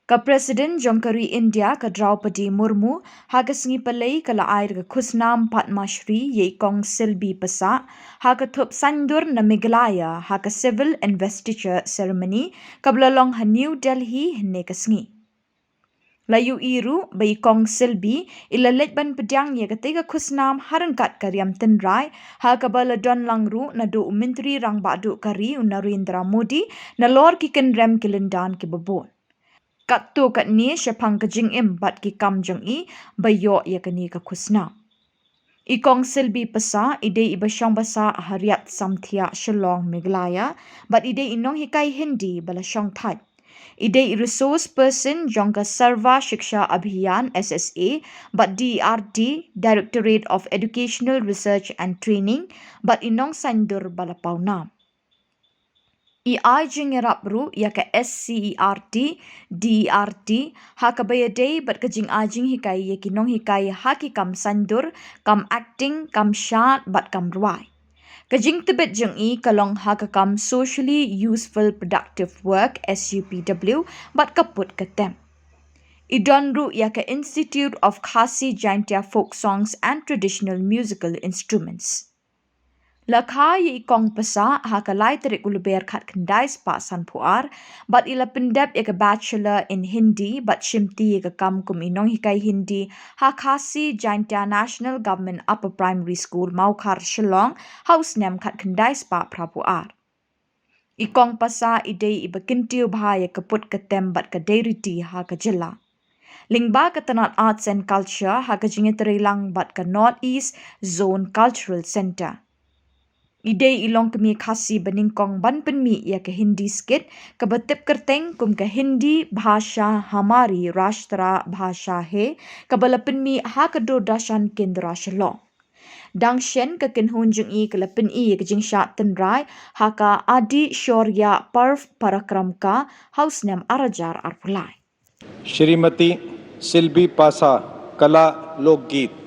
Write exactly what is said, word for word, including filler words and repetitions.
Ka President jong ka ri India ka Draupadi Murmu ha ka sngi Palei ka la ai da ka khusnam Padma Shri ïa i Kong Silbi Passah ha ka thup saiñdur na Meghalaya ha ka civil investiture ceremony kaba la long ha New Delhi hynne ka sngi. La ïohi ruh ba i Kong Silbi i la leit ban pdiang ïa katei ka khusnam ha ryngkat ka riam tynrai ha kaba la don lang ruh naduh u Myntri Rangbah Duh ka ri u Narendra Modi nalor ki kynrem ki lyndan kiba bun. Katto katne shaphang ka jingim bad ki kam jong i ba ïoh ïa kane ka khusnam. I Kong Silbi Passah i dei iba shong basa ha Riat Samthiah Shillong Meghalaya bad i dei i nonghikai Hindi ba la shong thait. I dei i resource person jong ka Sarva Shiksha Abhiyan S S A bad D E R T, Directorate of Educational Research and Training bad i nongsaiñdur ba la pawnam. I ai jingïarap ruh ïa ka S C E R T, D E R T ha kaba ïadei bad ka jingai jinghikai ïa ki nonghikai ha ki kam saiñdur, kam acting, kam shad bad kam rwai. Ka jingtbit jong i ka long ha ka kam Socially Useful Productive Work, S U P W, bad ka put ka tem. I don ruh ïa ka Institute of Khasi Jaintia Folk Songs and Traditional Musical Instruments. La kha ïa i Kong Passah ha ka lai tarik u Lber khatkhyndai spah sanphew ar bad i la pyndep ïa ka Bachelor in Hindi bad shimti ïa ka kam kum i nonghikai Hindi ha Khasi Jaintia National Government Upper Primary School, Mawkhar, Shillong ha u snem khatkhyndai spah phraphew ar. I Kong Passah i dei iba kyntiew bha ïa ka put ka tem bad ka dei riti ha ka jylla. Lyngba ka tnat Arts and Culture ha ka jingïatreilang bad ka North East Zone Cultural Centre. I dei i longkmie Khasi ba nyngkong ban pynmih ïa ka Hindi skit kaba tip kyrteng kum ka Hindi Bhasha Hamari Rashtra Bhasha Hai kaba la pynmih ha ka Doordarshan Kendra Shillong. Dang shen ka kynhun jong i ka la pyni ïa ka jingshad tynrai ha ka Adi Shaurya Parv Parakram Ka ha u snem ar hajar arphew lai. श्रीमती सिल्बी पासा कला लोकगीत।